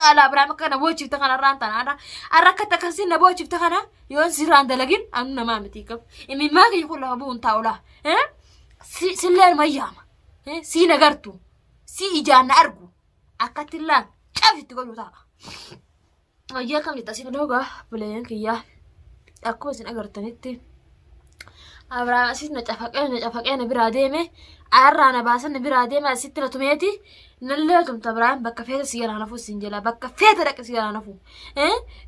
Ala Abiraam akka na boochifte kana irraan tana arra arra akka akkasii na boochifte kana yoon sirraan dalagin anu namaa miti qabu. Imimmaa kiyya kun lafa bu'uun taa'u laa. Sillee nama yaama. Sii na gartu. Sii ijaan na argu. Akkatti illaan cafitti godhu ta'a. Ayyaa akkam jetta isin dhoogaa buleeyyan kiyyaa akkuma isin agartanitti Abiraam asis na cafaqee na cafaqee na biraa deeme arraa na baasan na biraa deeme asitti na tumeeti nallee tumta Abiraam bakka feete si jalaa nafu sin jala bakka feete dhaqe si jalaa nafu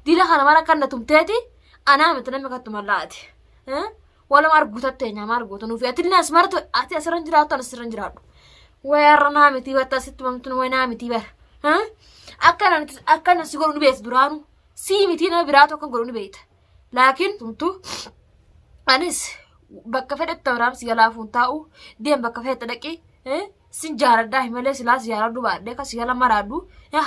dila kana mara kan na tumteeti anaa miti namni kan tumallaati waluma arguutatte nyaama arguutu nuufi atillee as martu ati asirra hin jiraattu ani asirra hin jiraadhu way har'a naa miti batta asitti tumamtu way naa miti bara akka nan si godhu ni beektu duraanu sii miti nama biraa tokko godhu ni beekta laakiin tumtu anis bakka fedhetti Abiraam si jalaa fuun taa'u deem bakka fedhette dhaqi sin jaaladhaa himalee silaa si jaaladhu baadhee akka si jala maraadhu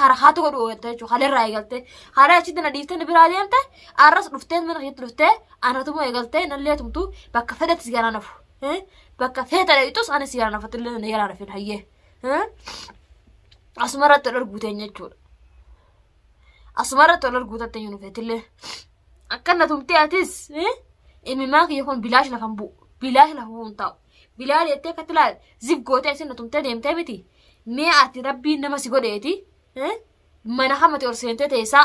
harakaatu godhu eegalte jechuudha halerraa eegalte haala achitti na dhiiftee na biraa deemte arras dhuftee mana keetti dhuftee anatuma eegaltee nallee tumtu bakka fedhetti si jalaa nafu bakka feete dhaqxus ani si jalaa nafu illee na jalaa nafin hayyee asumarratti ol arguuteen jechuudha asumarratti ol arguutatte hin dhufeetillee akka na tumtee atis imimaa kiyya kun bilaash lafa hin bu'u bilaash lafa bu'u hin taa'u Bilaal jettee akkatti laal zib gootee isin na tumtee deemtee miti. Mee ati rabbiin nama si godheeti mana kam ati ol seentee teessaa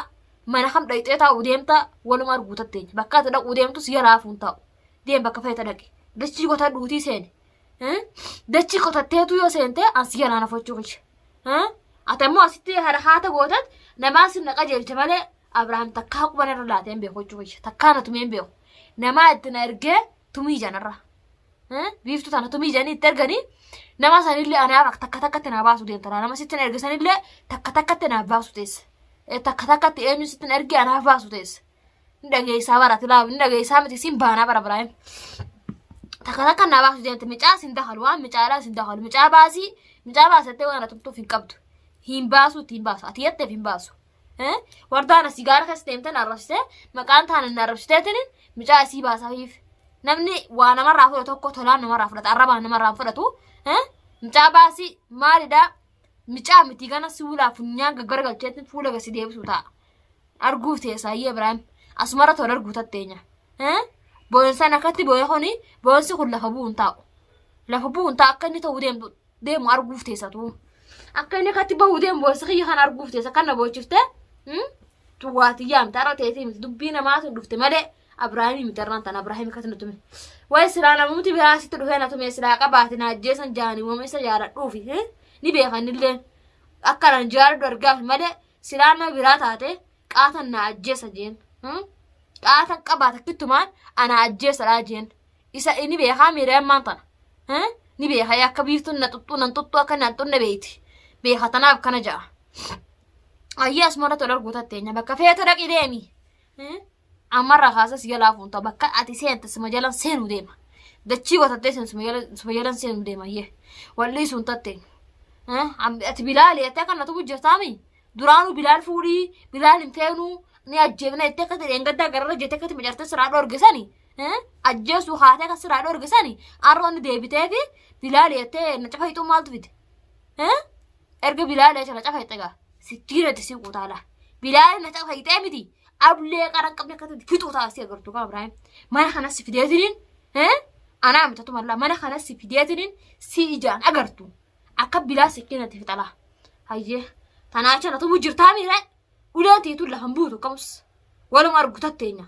mana kam dhaqxee taa'u deemta waluma arguu tatteenya. Bakka ati dhaquu deemtu si jalaa hafuun taa'u. Deem bakka feete dhaqi. Dachii qotadhuutii seeni. Dachii qotatteetu yoo seente an si jalaa nafachuu kiyya. Ati ammoo asitti harakaata gootat namaa sin na qajeelche malee Abrahaam takkaa quban irra laatee hin beeku jechuu kiyya. Takkaa na tumee hin beeku. Namaa itti na ergee tumii janarra. Biiftuu tana tumii jedhanii itti erganii nama sanillee anaaf takka takkatti naa baasu deemta. Nama sitti na erge sanillee takka takkatti naaf baasu teessa. Takka takkatti eenyu sitti na erge anaaf baasu teessa. Ni dhageessaa bara tilaa ni dhageessaa miti siin baanaa bara Ibraahim. Takka takka naa baasu deemte micaa sin dakalu waan micaadhaa sin dakalu micaa baasii micaa baasattee waan atumtuuf hin qabdu. Hin baasu ittiin baasu ati jetteef hin baasu. Wardaan asii gaara keessa deemtee na arrabsitee maqaan taana na arrabsiteetiin micaa isii baasafiif. Namni waa namarraa fudhatu tokko tolaan namarraa fudhata arrabaan namarraa hin fudhatu. Micaa baasii maalidhaa micaa miti gana siwilaa funyaan gaggaragalcheetiin fuula gasi deebisuu ta'a. Arguuf teessaayyee Ibraahim asumarra tola arguu tatteenya. Boonsan akkatti boo'e kuni boonsi kun lafa bu'uun taa'u. Lafa bu'uun taa'u akka inni ta'uu deemtu deemu arguuf teessatu. Akka inni akkatti bahuu deemu boonsi kiyya kan arguuf teessa kan na boochifte tuwaati yaamte har'a teetii miti dubbii namaatu dhufte malee Abrahaamii miti har'aan tan Abrahaamii akkatti na tume. Wayi silaa namumti biraa sitti dhufee na tume silaa qabaate na ajjeesan jaanii wama isa jaaladhuufi ni beekanillee akka nan jaaladhu argaaf malee silaa nama biraa taate qaatan na ajjeesa jeen. Qaatan qabaate akkittumaan ana ajjeesadhaa jeen. Isa inni beekaa miira ammaan tana. Ni beeka akka biiftuun na xuxxuu nan xuxxuu akka nan xunne beeyti. Beeka tanaaf kana ja'a. Ayyaa asumarratti ol arguu tatteenya bakka feete dhaqi deemi. Ammarraa kaasee si jalaa fuunta bakka ati seente suma jalan seenuu deema. Dachii qotattee seen suma jalan seenuu deema iyyee. Wal dhiisuun tatteenya. Ati bilaali jettee akka na tubu jirtaami. Duraanuu bilaal fuudhii bilaal hin feenuu ni ajjeefna jettee akka dheengaddaa gararra jettee akkatti macartee siraa dhoorge sani. Ajjeesuu haatee akka siraa dhoorge sani har'a inni deebitee fi bilaali jettee na cafa hixuu maaltu fide? Erga bilaali jecha na cafa hixe gaa sikkiinatti si qutaala. Bilaali na cafa hixee miti ablee qara hin qabne akkatti fixuu ta'a si agartu kaa Ibraahim. Mana kanas si fideetiniin anaa mitatu mallaa mana kanas si fideetiniin si ijaan agartu. Akka bilaa sikkiinatti fixalaa. Hayyee tanaa acha na tumu jirtaa miiree uleen tiituun lafa hin buutu kamus waluma argu tatteenya.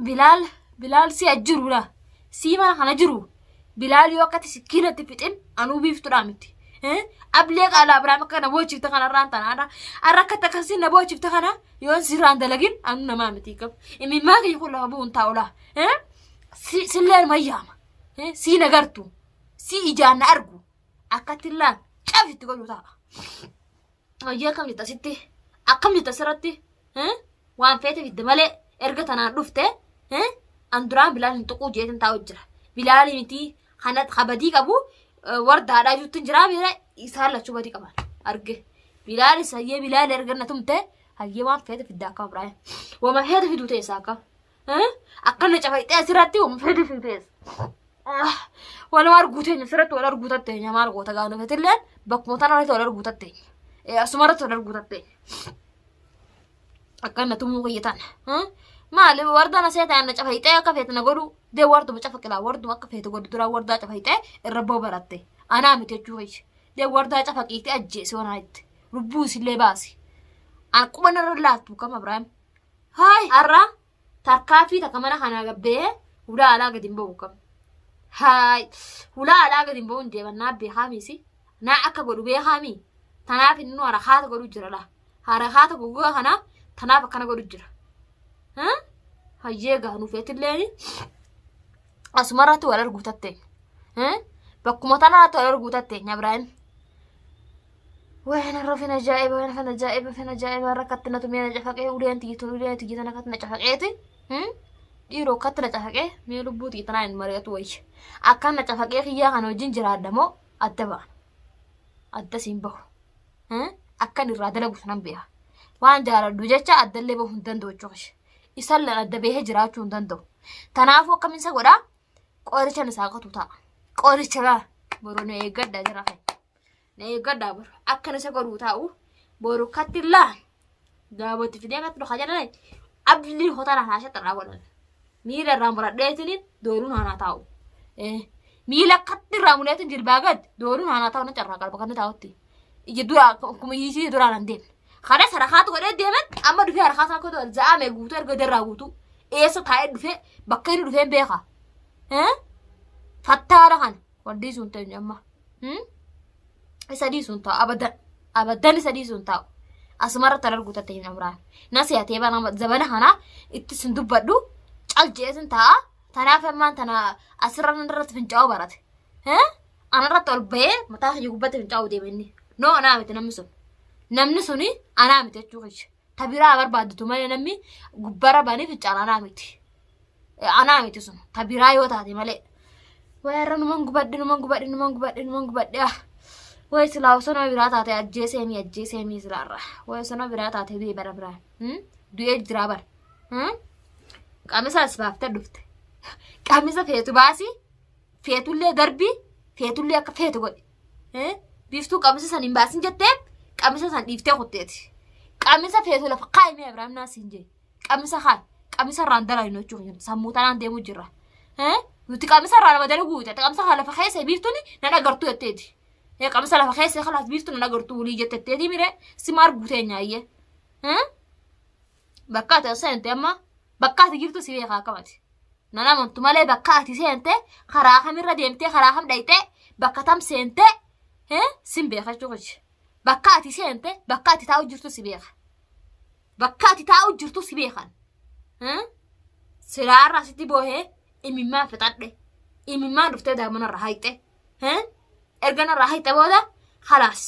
Bilaal Bilaal si ajjiruudha. Sii mana kana jiru. Bilaal yoo akkatti sikkiinatti fixin anuu biiftuudhaa miti. Ablee qaalaa Abiraam akka na boochifte kanarraan tanaadha. Har'a akkatti akkasii na boochifte kana yoon sirraan dalagin anuu namaa miti. Imimmaa kiyya kun lafa bu'uun taa'ula. Sillee mayyaama. Sii na gartu. Sii ijaan na argu. Akkatti illaan cafitti godhu ta'a. Hojii akkam jetta sitti? Akkam jetta sirratti? Waan feete fidde malee erga tanaan dhufte an duraan bilaal hin tuquu jeetin taa'u jira. Bilaali miti kana kabadii qabu wardaadhaa jirtu hin jiraa miira isaan lachuu badii qaban arge. Bilaalis hayyee bilaali erga na tumte hayyee waan feete fidde akkam Ibraahim. Wama feete fiduu teessa akkam. Akkana cafaqxee asirratti wama feete fiduu teessa. Wal arguu teenya asirratti wal arguu tatteenya maal goota gaanu fetilleen bakkuma tana irratti wal arguu tatteenya. Asumarratti wal arguu tattee. Akka na tumuu kiyya tana. Maali wardaan asee ta'an na cafayxee akka feete na godhu dee warduma cafaqilaa warduma akka feete godhu duraa wardaa cafayxee irra boo baratte. Anaa miti jechuu kiyya. Dee wardaa cafaqiitee ajjeese wanaa itti. Lubbuu isillee baasi. An quba narra laattu kam Abiraam. Haay har'a tarkaaffii takka mana kanaa gabbee hulaa alaa gadi hin ba'u kam. Haay hulaa alaa gadi hin ba'u hin deeman naa beekaa miisi. Naa akka godhu beekaa mii. Tanaaf inni harakaata godhu jira laa. Harakaata goggogaa kana tanaaf akkana godhu jira. Hayyee gaa nuufeetilleen asumarratti wal arguu tattee. Bakkuma tanarratti wal arguu tattee Ibraahim. Wayna rafin ajaa'iba wayna fin ajaa'iba fin ajaa'iba rakkatti na tumee na cafaqee uleen tiyyitu uleen tiyyitu akkatti na cafaqeeti. Dhiiroo akkatti na cafaqee mee lubbuu tiyyitu naan hin mari'atu wayya. Akkan na cafaqee kiyyaa kana wajjin jiraadha moo adda baana. Adda siin bahu. Akkan irraa dalagu sanan beeka. Waan jaaladhu jecha addallee bahuu hin danda'u jechuudha. Isan lan adda bahee jiraachuu hin danda'u. Tanaafuu akkamiin isa godhaa? Qoricha na saaqatu ta'a. Qoricha laa boru na eeggadha jira kan. Na eeggadha boru akkan isa godhuu taa'u boru katti laa daabootti fidee katti dhuka jedhan abdii hotaa naa shaxarraa godhan. Miila irraa muradheetiin dooruun haanaa taa'u. Miila akkatti irraa mureetiin jilbaa gad dooruun haanaa taa'u na carraa qalba kan taa'utti. Ija dura akkuma hiisii duraan hin deemne. Kanas harakaatu godhee deeman amma dhufee harakaatu akka godhu za'ame guutuu erga darraa guutuu eessa taa'ee dhufee bakka inni dhufee hin beeka. Fattaara kana wal dhiisuun teenyu amma. Isa dhiisuun taa'u abadan abadan isa dhiisuun taa'u. Asumarratti argu tattee hin amraan. Na si'atee bana zabana kana itti sin dubbadhu cal jeesin taa'a. Tanaaf ammaan tana asirra irratti fincaa'uu barate. Anarratti ol bahee mataa kiyya gubbatti fincaa'uu deema inni. No anaa miti namni sun. Namni suni anaa miti jechuu kiyya. Ta biraa barbaaddu malee namni gubbarra ba'anii fincaa'an anaa miti. Anaa miti sun. Ta biraa yoo taate malee. Wayi har'a numan gubadhe numan gubadhe numan gubadhe numan gubadhe ah. Wayi silaa osoo nama biraa taate ajjeesee mi ajjeesee mi silaarra. Wayi osoo nama biraa taate du'ee bara biraa. Du'ee jiraa bara. Qamisa as baaftee dhufte. Qamisa feetu baasii feetullee darbii feetullee akka feetu godhi. Biiftuu qamisa san hin baasin jettee qamisa san dhiiftee kutteeti. Qamisa feetu lafa kaa'i mee Abiraam naa siin jee. Qamisa kaa'i. Qamisa irraan dalagnu jechuudha. Sammuu tanaan deemuu jirra. Nuti qamisa irraa nama dalaguu jette. Qamisa kana lafa keessa biiftuun nan agartuu jetteeti. Qamisa lafa keessa kalaas biiftuun nan agartuu walii jettetteeti mire si maar guutee nyaayyee. Bakka ati seente amma bakka ati jirtu si beekaa akkamati. Nan amantu malee bakka ati seente karaa kamirra deemtee karaa kam dhayxee bakka tam seente sin beeka jechuudha. Bakka ati seente bakka ati taa'u jirtu si beeka. Bakka ati taa'u jirtu si beekan. Silaarraa sitti boohee imimmaan fixadhe. Imimmaan dhuftee daa'immanarra hayxe. Erga narraa hayxe booda khalaas.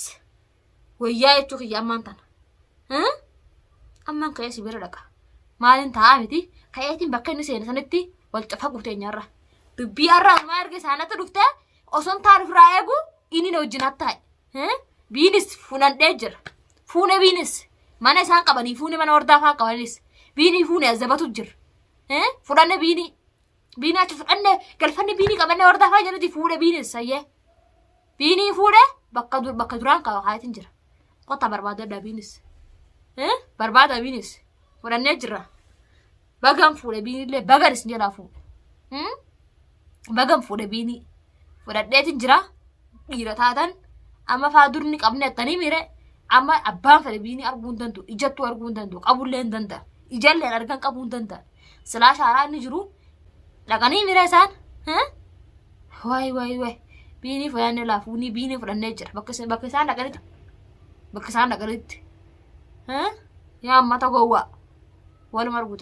Wayyaa jechuu kiyya ammaan tana. Ammaan ka'ee si bira dhaqa. Maaliin taa'aa miti ka'eetiin bakka inni seene sanitti wal cafaquu teenyarra. Dubbii har'a anumaa erga isaanatti dhuftee osoon taa'an ofirraa eegu inni na wajjin hattaa'e. Biinis funandhee jira. Fuune biinis mana isaan qabanii fuune mana hordaa fa'aa qabanis biinii fuune azabatu jira. Fudhanne biinii. Biinii achi fudhanne galfanne biinii qabanne hordaa fa'aa jedhuti fuudhe biinis sayyee. Biinii fuudhe bakka dur bakka duraan qaba kaayatiin jira. Kottaa barbaadadha biinis. Barbaada biinis. Fudhannee jira. Bagan fuudhe biinillee bagan isin jalaa fuudhe. Bagan fuudhe biinii. Fudhadheetiin jira. Dhiira taatan amma faa durni qabne attanii miire amma abbaan fedhe biinii arguu hin danda'u. Ijattuu arguu hin danda'u. Qabullee hin danda'u. Ijalleen argan qabuu hin danda'an. Silaa shaaraa inni jiru dhaqanii miira isaan. Waay waay waay. Biinii fudhannee laafuunii biinii fudhannee jira. Bakka isaan dhaqanitti. Bakka isaan dhaqanitti. Yaa mata gowwaa. Waluma arguta.